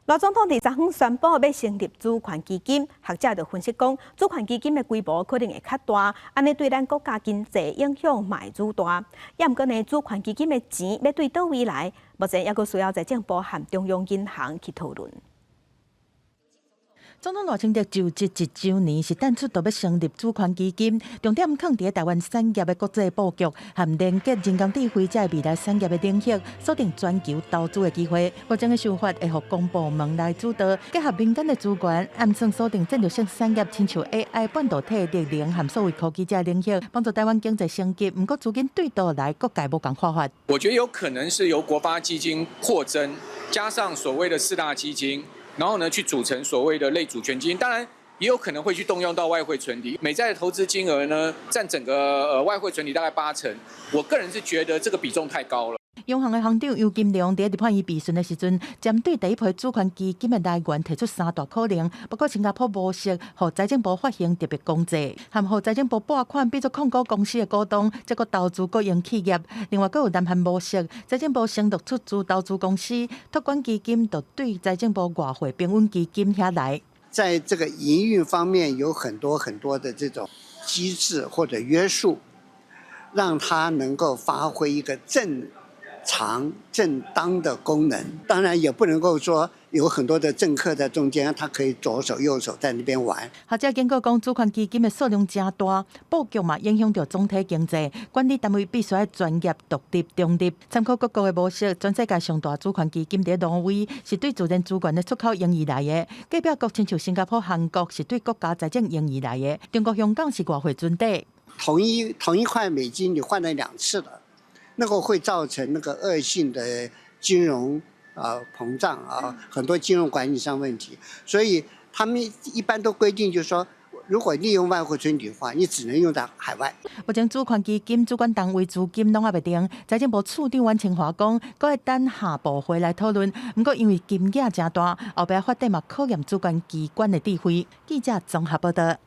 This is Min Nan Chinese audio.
賴總統佇昨昏宣布欲成立主權基金，學者就分析講，主權基金的規模可能會較大，按呢對咱國家經濟影響嘛會愈大。也毋過呢，主權基金的錢欲對佗位來，目前猶閣需要財政部和中央銀行去討論。總統賴清德就職一週年，是淡出就欲成立主權基金，重點囥佇台灣產業的國際布局，和連結人工智慧這未來產業的領域，鎖定全球投資的機會。目前的想法會予公部門來主導，結合民間的資源，暗算鎖定戰略性產業，親像 AI、半導體、綠能和數位科技這領域，幫助台灣經濟升級。毋過資金對佗來，各界無仝看法。我覺得有可能是由國發基金擴增，加上所謂的四大基金。然後呢，去組成所謂的類主權基金，當然也有可能會去動用到外匯存底。美債的投資金額呢，佔整個外匯存底大概8成。我個人是覺得這個比重太高了。央行的行長游金龍佇立法院備詢的時陣，針對第一批主權基金的來源提出三大可能，包括新加坡模式，予財政部發行特別公債，和予財政部撥款變做控股公司的股東，再閣投資國營企業。另外，閣有南韓模式，財政部承諾出資投資公司，託管基金就對財政部外匯平穩基金遐來。在這個營運方面有很多很多的這種機制或者約束，讓它能夠發揮一個正常正當的功能，當然也不能夠說有很多的政客在中間，他可以左手右手在那邊玩。學者警告講，主權基金的數量誠大，布局嘛影響著總體經濟，管理單位必須愛專業、獨立、中立。參考各國的模式，全世界上大主權基金佇挪威是對自然資源的出口盈餘來的，隔壁國親像新加坡、韓國是對國家財政盈餘來的，中國香港是外匯存底。同一塊美金，你換了兩次了。那個會造成那個惡性的金融啊膨脹啊，很多金融管理上問題，所以他們一般都規定，就是說，如果利用外匯存底的話，你只能用在海外。目前主權基金主管單位資金攏猶未定，財政部次長阮清華講，閣會等下部會來討論。毋過因為金額誠大，後壁發展嘛考驗主管機關的智慧。記者綜合報道。